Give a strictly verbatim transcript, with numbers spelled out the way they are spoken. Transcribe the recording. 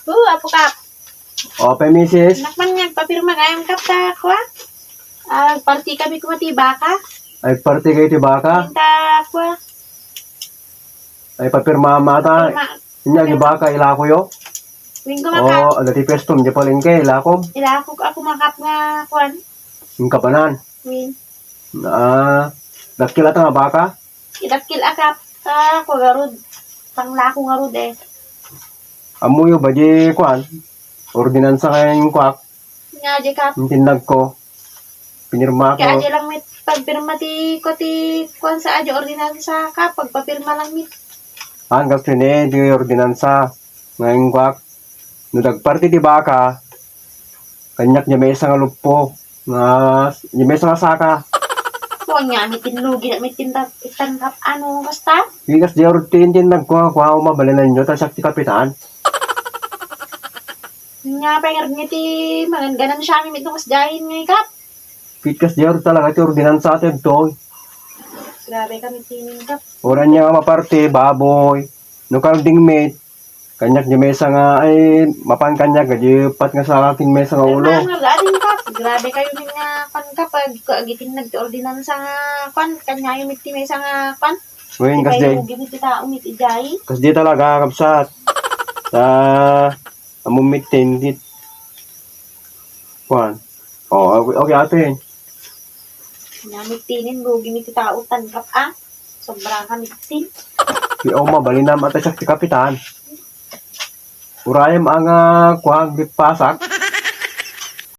Oo, Apo Kap. O, apay, misis? Nakman nga, agpapirma gayam, Kap, ta kua. Agparti kami koma ti baka. Agparti kayo ti baka? Inta kua. Ay, papirma mata. Papirma. Inya, di baka, ilakoyo? Wingko, Kap. O, adda ti pwesto, di palengke, ilakom. Ilako, Apo Kap, nga kuan. Yung kabanan. Win. Ah, dakkel ata nga baka? Idakkel a, Kap. Ah, kua garud. Panglako ngarud, eh. Ammoyo ba di kuan? Ordinansa nga yung kuak? Nga, di, Kap. Yung tindagko. Pinirma ko. Kaya di lang met pagpirma ti, ko ti kuan sa ajo ordinansa, Kap. Pagpapirma lang met. Ah, kastoy ni, di ordinansa. Nga yung kuak. No dagparti ti baka, kaniak di maysa nga luppo. Nga, di maysa nga saka. Kua nga, met ti lugi na met ti tindagko, Kap, ano, basta? Di kasdiay ti tindagko, kua, mabalinanyo, ta siak ti kapitan. Nga, pay ngarud nga ti mangan ganansiami met no kasdiay nga, Kap. Ket kasdiay talaga ti ordinansa ti adtoy. Grabe kami ti, Kap. Uray ania nga maparti, baboy. No kalding met, kaniak di maysa nga, ay, mapan kaniak, di pat nga saka ken maysa nga ulo. Ay, mangan nga adin, Kap. Grabe kayo met nga, kuan, Kap, ag-, agitindag ti ordinansa nga, kuan, kaniayo met ti maysa nga, kuan. Wen, kasdiay. Di kayo lugi met ti tao met idiay. Kasdiay talaga, kabsat. Ta, ammom met ti, kuan. O, okay, okay, ate. Namit tinin, lugi met ti tao, tan, Kap, a. Sobra ka met tin. Di, o, mabalinam, ate, siak ti kapitan. Urayem a nga, kuan, agpasak.